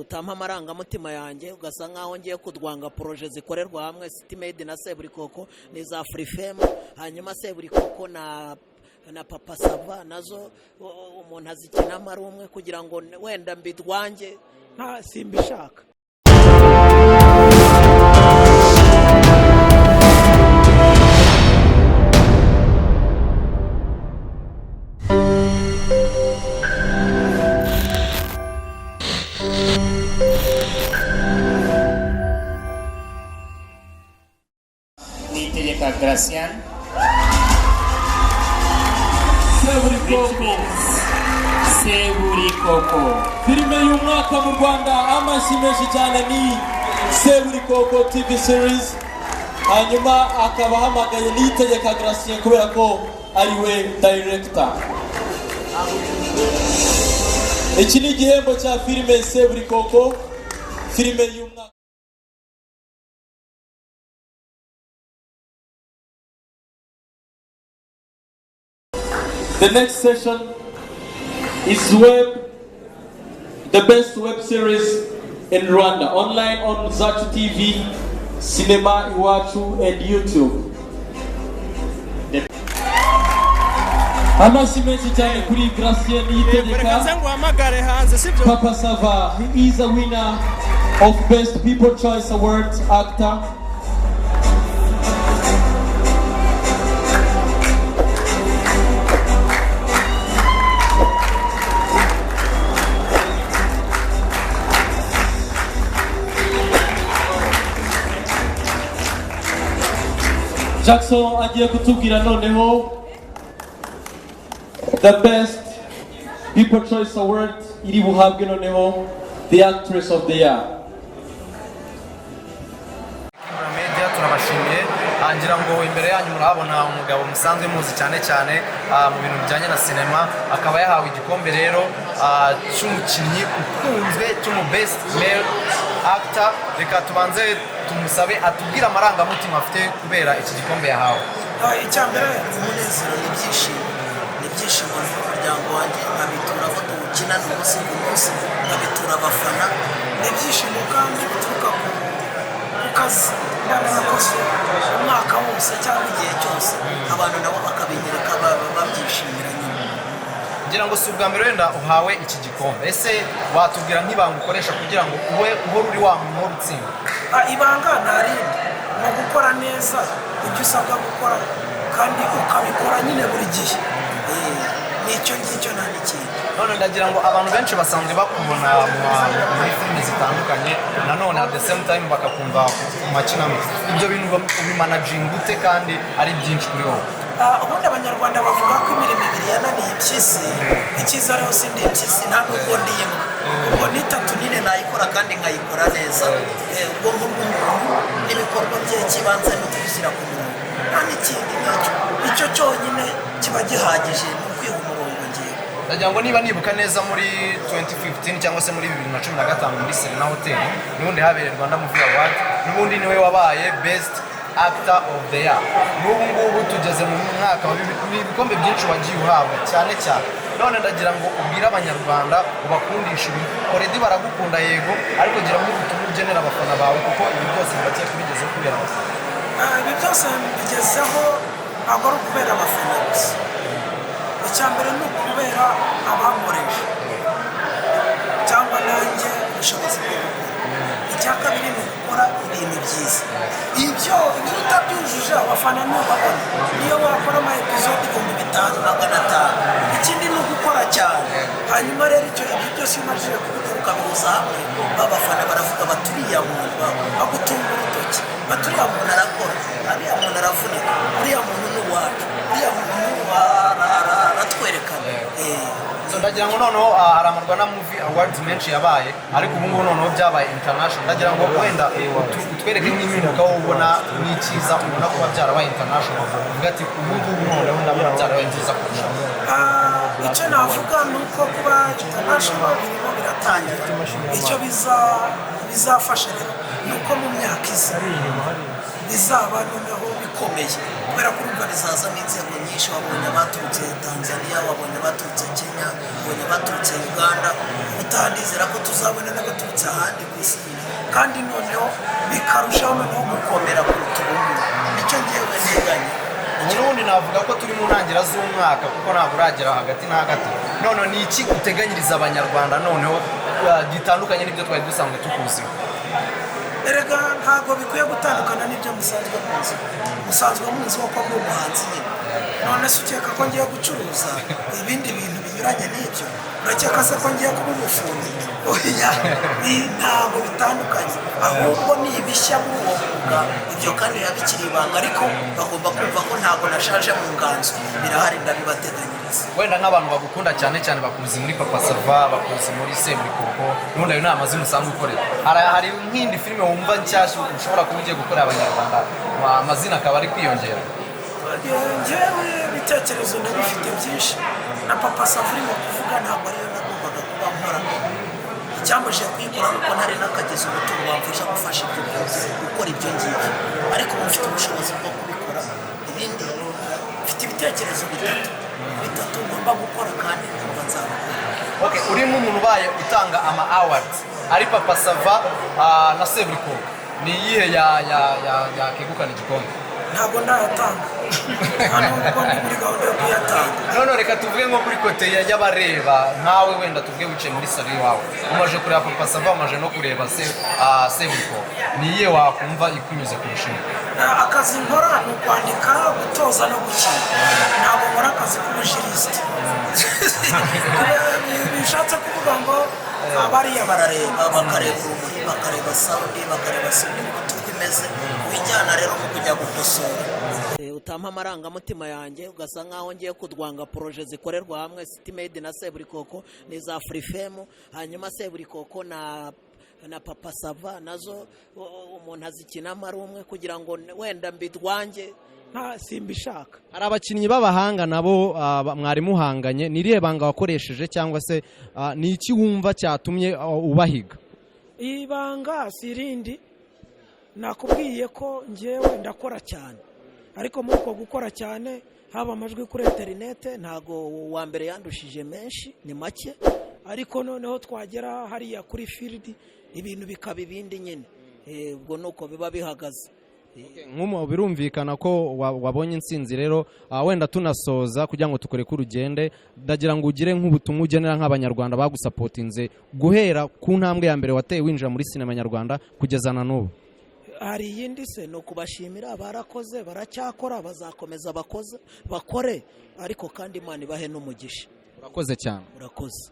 Utampa amarangamutima yanjye, ugasa nkaho ngiye kudwanga projet zikorerwa hamwe, City Maid na Seburikoko ni za Afrifame, hanyuma Seburikoko na Papa Sava nazo umuntu azikinamo ari umwe, kugira ngo wenda mbidwange, nta simbishaka. Niyitegeka Gratien. Seburikoko. Seburikoko. Filime y'umwaka mu Rwanda, amashyi menshi cyane, ni Seburikoko TV series. Hanyuma akaba ahamagaye Niyitegeka Gratien kubera ko ari we director. Iki ni igihembo cya filime Seburikoko, filime y'umwaka. The next session is web, the best web series in Rwanda, online on Zacu TV, Cinema Iwacu, and YouTube. Amashyi menshi cyane kuri Gratien Reka nze Niyitegeka. nguhamagare hanze, sibyo? Papa Sava, he is a winner of Best People Choice Award actor. Jackson agiye kutubwira noneho the Best People Choice Award iri buhabwe noneho the actress of the year. Kibura Media turabashimiye. Ngira ngo imbere yanyu murahabona umugabo musanzwe muzi cyane cyane mu bintu bijyanye na sinema, akaba yahawe igikombe rero cy'umukinnyi ukunzwe, cy'umu best male actor. Reka tubanze tumusabe atubwire amarangamutima afite kubera iki gikombe yahawe. Icya mbere ni umunezero, ni ibyishimo, ni ibyishimo n'umuryango wanjye, nkabitura abo tuwukinana umunsi ku munsi, nkabitura abafana. Ni ibyishimo kandi bituruka ku kazi mba narakoze umwaka wose cyangwa igihe cyose, abantu nabo bakabinyereka, babyishimira nyine. Ngira ngo si ubwa mbere wenda uhawe iki gikombe. Ese watubwira nk'ibanga ukoresha kugira ngo ube uhore uri wa muntu uhora utsinda? Ibanga nta rindi, ni ugukora neza ibyo usabwa gukora kandi ukabikora nyine buri gihe. Ni icyo ngicyo, nta n'ikindi. None ndagira ngo abantu benshi basanzwe bakubona muri filime zitandukanye, nanone at the same time bakakumva ku makinamico. Ibyo bintu ubimanaginga ute kandi ari byinshi kuri wowe? Ubundi Abanyarwanda bavuga ko imirimo ibiri yananiye impyisi. Icyiza rero sindi impyisi, nta nubwo ndi imbwa. Ubwo n'itatu n'ine nayikora kandi nkayikora neza. Ubwonko bw'umuntu n'ibikorwa bye, icy'ibanze ni ukubishyira ku murongo, nta n'ikindi nk'icyo. Icyo cyonyine kiba gihagije, ni ukwiha umurongo ngewe. Ndagira ngo niba nibuka neza, muri 2015 cyangwa se muri 2015, muri Serena Hotel n'ubundi habereye Rwanda Movie Award, n'ubundi niwe wabaye best actor of the year. N'ubu ngubu tugeze mu mwaka wa bibiri, ni ibikombe byinshi wagiye uhabwa cyane cyane. None ndagira ngo ubwire Abanyarwanda, ubakundishe ibi. Already baragukunda, yego, ariko gira nk'ubutumwa ugenera abafana bawe, kuko ibi byose ndakeka ubigezeho kubera abafana. Ibi byose mbigezeho ntabwo ari ukubera abafana gusa. Icya mbere ni ukubera abankoresha cyangwa nanjye ubushobozi bwo gukora. Icya kabiri ni ugukora ibintu byiza. Ibyo utabyujuje, abafana ntubabona niyo wakora ama episode 5000. 500. Ikindi ni ugukora cyane. Hanyuma rero icyo ibyo byose iyo umajije kubikora, ukabihuza hamwe, babafana baravuga bati uriya muntu, bagutunga urutoki bati uriya muntu arakora, uriya muntu aravunika, uriya muntu ni uwacu, uriya muntu aratwerekana. So ndagira ngo noneho hari ama Rwanda Movie Awards menshi yabaye, ariko ubu ngubu noneho byabaye international. Ndagira ngo wenda utwereke nk'impinduka wowe ubona n'icyiza ubona kuba byarabaye international, uvuga ati ubu ngubu noneho ndabona byarabaye byiza kurushaho. Icyo navuga ni uko kuba international birimo biratangira. Icyo bizafasha rero ni uko mu myaka iza bizaba noneho bikomeye, kubera ko urumva bizazamo inzego nyinshi. Wabonye abaturutse Tanzania, wabonye abaturutse Kenya, wabonye abaturutse Uganda. Ubutaha ndizera ko tuzabona n'abaturutse ahandi ku isi, kandi noneho bikarushaho noneho gukomera kuruta ubu ngubu. Nicyo ngewe nteganya. Ubu n'ubundi navuga ko turi mu ntangiriro z'umwaka, kuko ntabwo uragera hagati na hagati. None ni iki uteganyiriza Abanyarwanda noneho gitandukanye n'ibyo twari dusanzwe tukuziho? Erega ntabwo bikwiye gutandukana n'ibyo musanzwe muzi. Musanzwe muzi ko ndi umuhanzi nyine. None se ukeka ko ngiye gucuruza ibindi bintu binyuranye n'ibyo? Urakeka se ko ngiye kuba umufundi? Oya, ntabwo bitandukanye, ahubwo ni ibishya muri uwo mwuga. Ibyo kandi biba bikiri ibanga, ariko bagomba kumva ko ntabwo nashaje mu nganzo, birahari, ndabibateganyiriza. Wenda nk'abantu bagukunda cyane cyane bakuzi muri Papa Sava, bakuzi muri Seburikoko, n'ubundi ayo ni amazina usanzwe ukorera. Hari nk'indi filime wumva nshyashya ushobora kuba ugiye gukorera Abanyarwanda, amazina akaba ari kwiyongera? Njyewe ibitekerezo ndabifite byinshi. Na Papa Sava urimo kuvuga ntabwo ariyo nagombaga kuba nkora. Icyambujije kuyikora nuko ntari nakagize umutungo wamfasha gufasha ibyo byose, gukora ibyo ngibyo, ariko ubu mfite ubushobozi bwo kubikora. Ibindi mfite ibitekerezo bitatu bitatu ngomba gukora kandi numva nzabikora. Okay, uri nk'umuntu ubaye utanga ama awards, ari Papa Sava na Seburikoko, ni iyihe yakegukana igikombe? Ntabwo ndayatanga, nta nubwo ndi muri gahunda yo kuyatanga. None reka tuvuge nko kuri côté y'abareba, nkawe wenda tuvuge wicaye muri salon iwawe, umaze kureba Papa Sava, umaze no kureba Seburikoko, ni iyihe wakumva ikunyuze kurusha indi? Akazi nkora ni ukwandika, gutoza no gukina. Ntabwo nkora akazi k'ubujirisite. Bishatse kuvuga ngo bariya barareba, bakareba urumuri, bakareba sound, bakareba sound uko imeze, wijyana rero mu kujya gukosora. Utampa amarangamutima yanjye, ugasa nkaho ngiye kudwanga projet zikorerwa hamwe, City Maid na Seburikoko n'iza Furifemu, hanyuma Seburikoko na Papa Sava nazo umuntu azikinamo ari umwe, kugira ngo wenda mbidwange, nta simbishaka. Hari abakinnyi b'abahanga nabo mwari muhanganye. Ni irihe banga wakoresheje, cyangwa se ni iki wumva cyatumye ubahiga? Ibanga si irindi, nakubwiye ko ngewe ndakora cyane, ariko muri uko gukora cyane haba amajwi kuri interinete, ntago uwa mbere yandushije menshi, ni make. Ariko noneho twagera hariya kuri field ibintu bikaba ibindi nyine. Ubwo ni uko biba bihagaze. Nk'umu birumvikana ko wabonye intsinzi rero. Wenda tunasoza, kugira ngo tukureke urugende, ndagira ngo ugire nk'ubutumwa ugenera nk'Abanyarwanda bagusapotinze guhera ku ntambwe ya mbere wateye winjira muri sinema nyarwanda kugeza na n'ubu. Hari iyindi se? Ni ukubashimira, barakoze, baracyakora, bazakomeza bakoze, bakore, ariko kandi Imana ibahe n'umugisha. Urakoze cyane. Urakoze.